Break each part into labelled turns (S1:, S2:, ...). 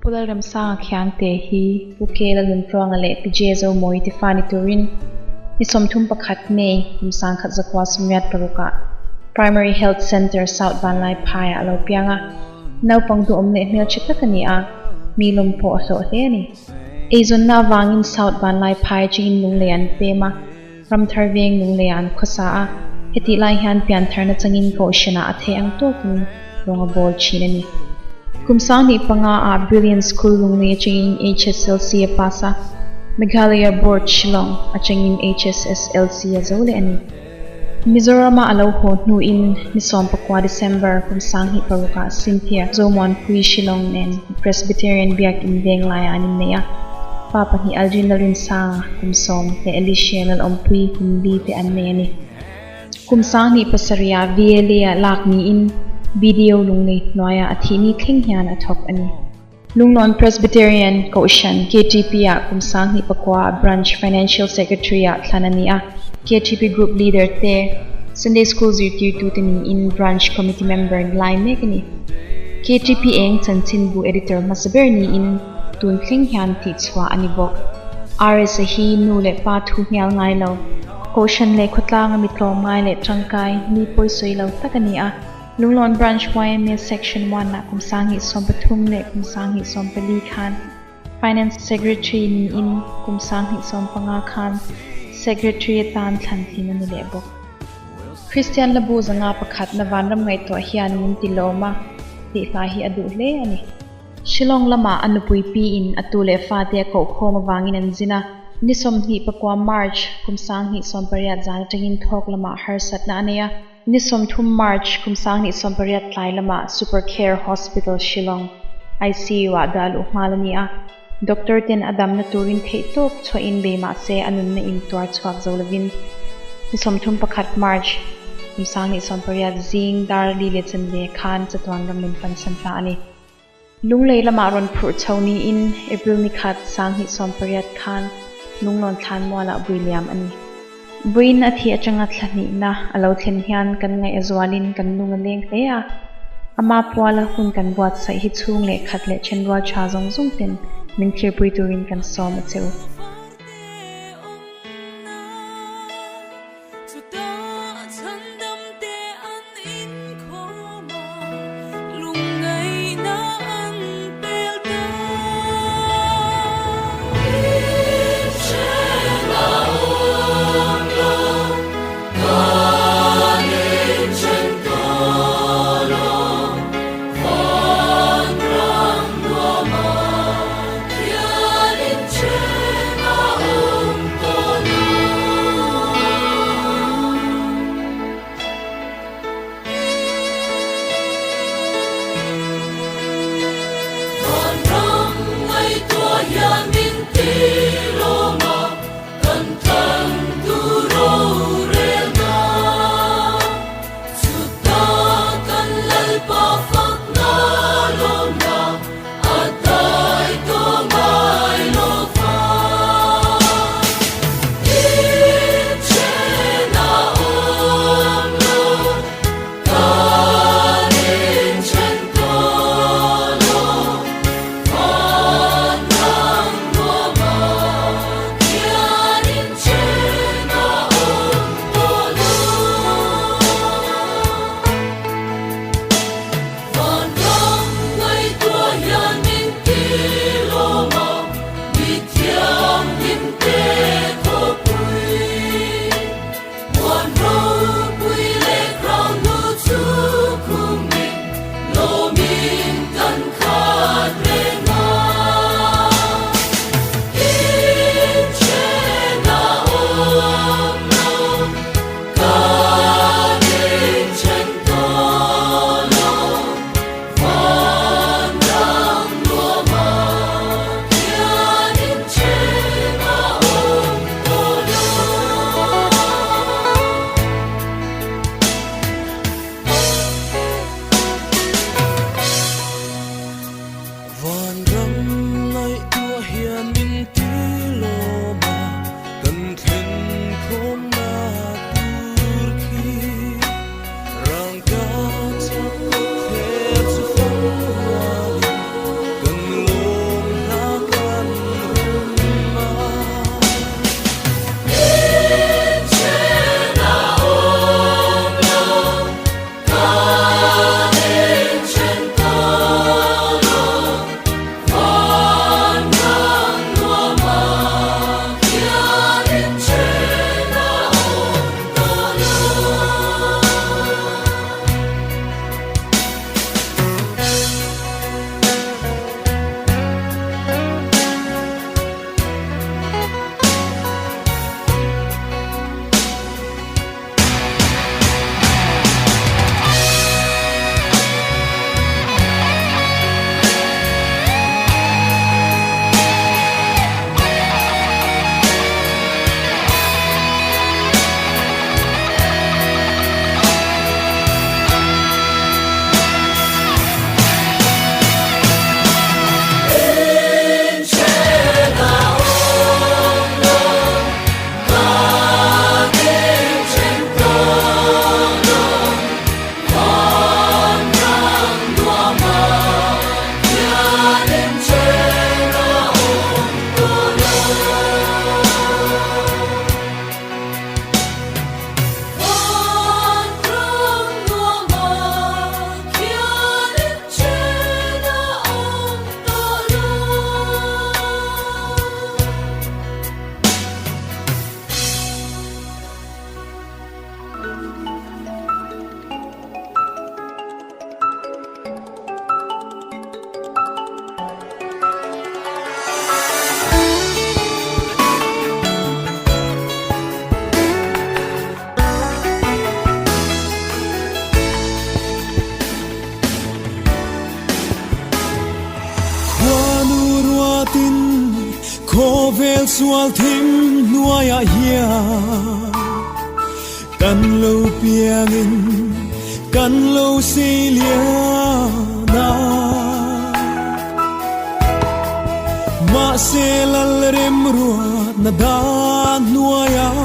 S1: Pu Lalremsanga Khiangte hi Pu Kela Luntluanga leh Pi J Zomawi te fa ni turin ni 31 May kum 1986 ah Primary Health Centre South Vanlaiphai ah a lo piang a, naupang duhawm leh hmeltha tak a ni a, mi lawm pawh a hlawh hle a ni. Eizawnna avangin South Vanlaiphai atangin lunglei an pem a, Ramthar veng lunglei ah an khawsa a, hetih lai hian piantharna changin Kohhranah a theih ang tawkin rawng a bawl thin a ni. Kum 2005 ah Brilliant School lunglei atangin HSLC a pass a, Meghalaya Board Shillong atangin HSSLC a zo leh a ni. Mizorama a lo haw hnuin ni 19 December kum 2006 ah Cynthia Zomuanpui Shillong nen Presbyterian Biakin Venglaiah an innei a, pa pahnih Aldrin Lalrinsanga kum 10 leh Alicia Lalawmpui kum li te an nei a ni. Kum 2007 ah VLA ah lak niin BDO lunglei hnuaiah a thihni thleng hian a thawk a ni. Lunglawn Presbyterian Kohhran, KTP, ah kum 2009 ah Branch Financial Secretary ah thlan a ni a, KTP Group Leader te, Sunday School zirtirtute niin Branch Committee Member ni lai mek a ni. KTP eng chanchinbu Editor hmasa ber niin tun thleng hian tihchhuah a ni bawk. RS-a hi nu leh pa thu hnial ngai lo, Kohhran leh khawtlanga mi tlawmngai leh tangkai mi pawisawi lo tak a ni a. Lunglawn Branch yma Section One ah kum 2013 leh kum 2014 khan Finance Secretary niin kum 2015 khan Secretary atan thlan tlin a ni leh bawk. Kristian Labu zanga pakhatna vanram ngaihtuah hian min ti lawm a tih hla hi a duh hle a ni. Shillong lamah a nupui pi in a tu leh fate a kohkhawm avangin an zin a, ni 29 March kum 2018 zan atangin thawk lamah harsatna a nei a. Ni 30 March kum 2018 tlai lamah Super Care Hospital Shillong, ICU ah dah luh nghal a ni a, doctor ten a damna turin theihtawp chhuahin bei mah se a nunna in tuar chhuak zo lovin ni 31 March kum 2018 zing dar li leh chanve khan chatuan ram min pansan ta a ni. Lunglei lamah rawn phurh chho niin April ni khat 2018 khan Lunglawn thlan mualah vui liam a ni. Vawiin a thih atanga thla hnihna a lo thlen hian kan ngaih a zualin kan lung a leng hle a, ama puala hun kan buatsaih hi chhung leh khat leh thenrual tha zawng zawng ten min thirpui turin kan sawm a che u.
S2: ruatin khawvel sual thim hnuaiah hian kan lo piangin kan lo seilian a. Mahse lal remruatna dan hnuaiah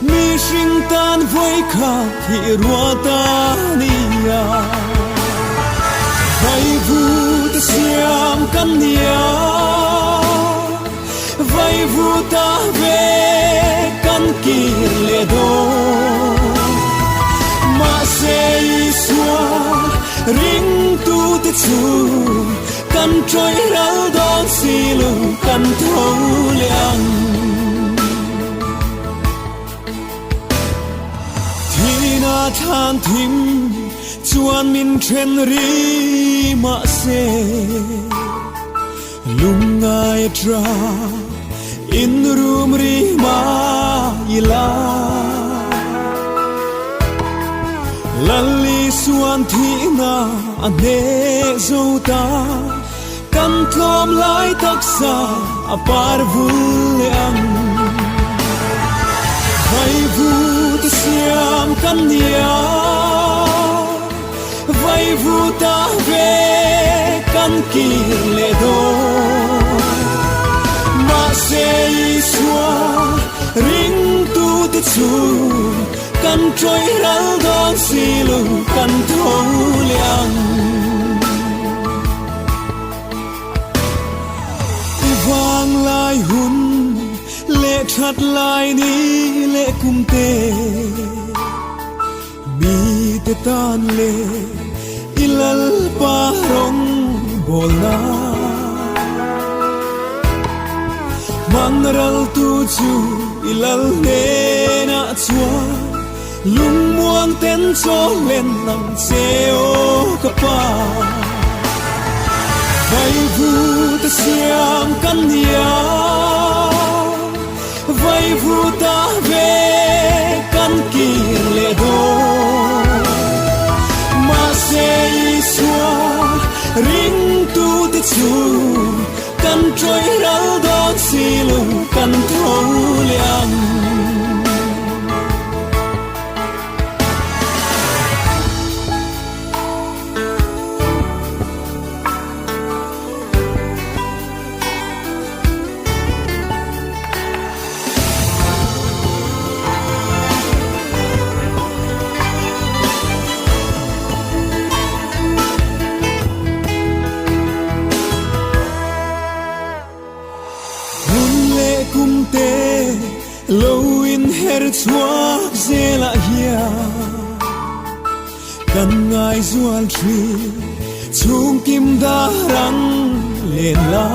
S2: mihring tan vawikhat thih ruat a ni a. Vaivut a siam kan ni a, vaivut a ve kan kir leh dawn. Mahse Isua ringtute chu kan tawih ral dawn si lo, kan tho leh ang. Thina thlan thim chuan min then ri mahse lungngai a tra in rum ri mai la. Lal Isuan thihna a hneh zo ta, kan tlawm lai taksa a par vul leh ang. Vaivut a siam kan nia, vaivut a ve kan kir leh dawn. Mahse Isua ringtute chu kan tawih ral dawn si lo, kan tho leh ang. I vang lai hun leh that lai ni leh kum te, mi te tan leh i Lalpa rawng bawl na. Hmang ral tu chu i Lal hnenah chuan lungmuang ten chaw len ang che aw ka pa. Vaivut a siam kan ni a, vaivut a ve kan kir leh dawn. Mahse Isua ringtute chu kan tawih ral dawn si lo, kan tho leh ang. Hun leh kum te lo inher chhuak zelah hian kan ngaizual thin chhungkim darang len la.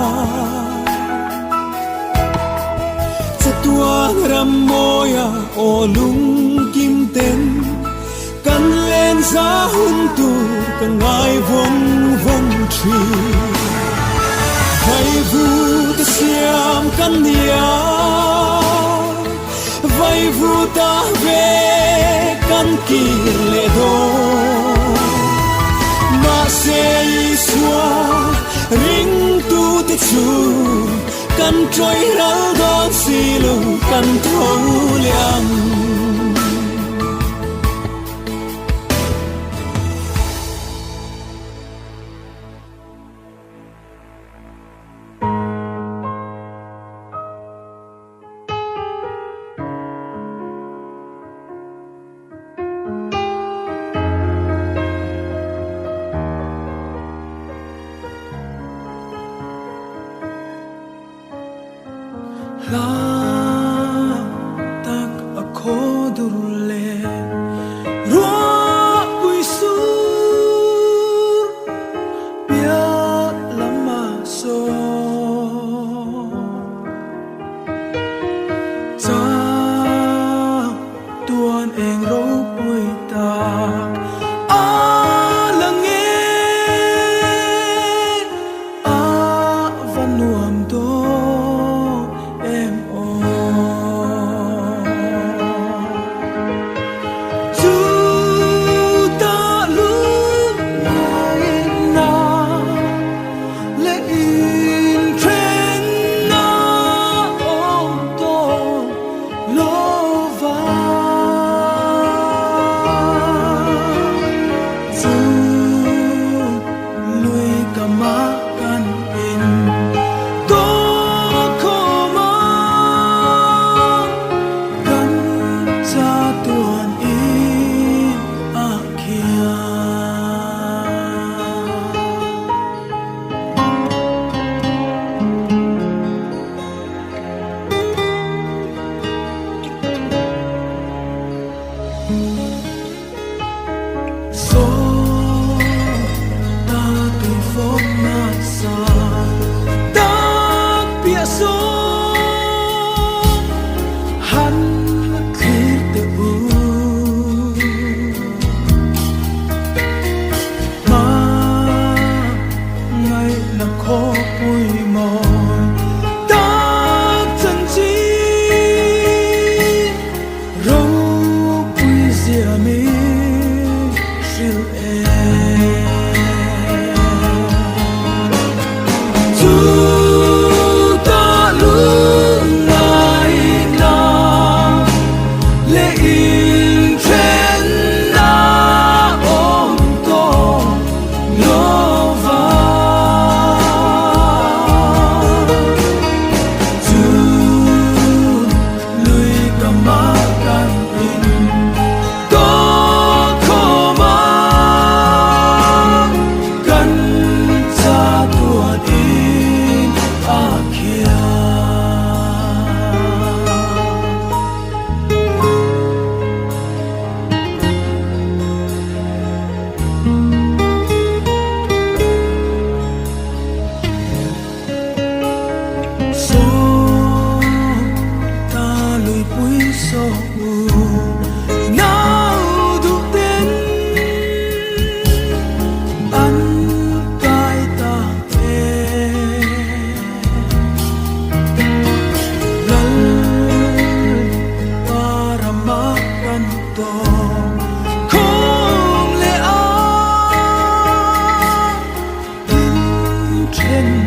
S2: Chatuan ram mawia aw lungkim ten kan len za hun tur ka ngai vawng vawng thin. Vaivut a siam kan ni a, vaivut a ve kan kir leh dawn. Mahse Isua ringtute chu kan tawih ral dawn si lo, kan tho leh ang.
S3: Hla tak a khaw dur leh ruahpui sur piah lamah sawn chang tuan eng ropui tak a lang e. A va nuam dawn em aw. Khawpui mawi tak chanchin ropui zia min hrilh e. Chutah lungngaihna leh inthenna awm tawh lova. Chu lui ka mah kan in tawh khawm a, kan chatuan in a khiah. Saw ta luipui saw u nau duh ten an kai ta e. Lal parama kan tawp khawm leh a in then.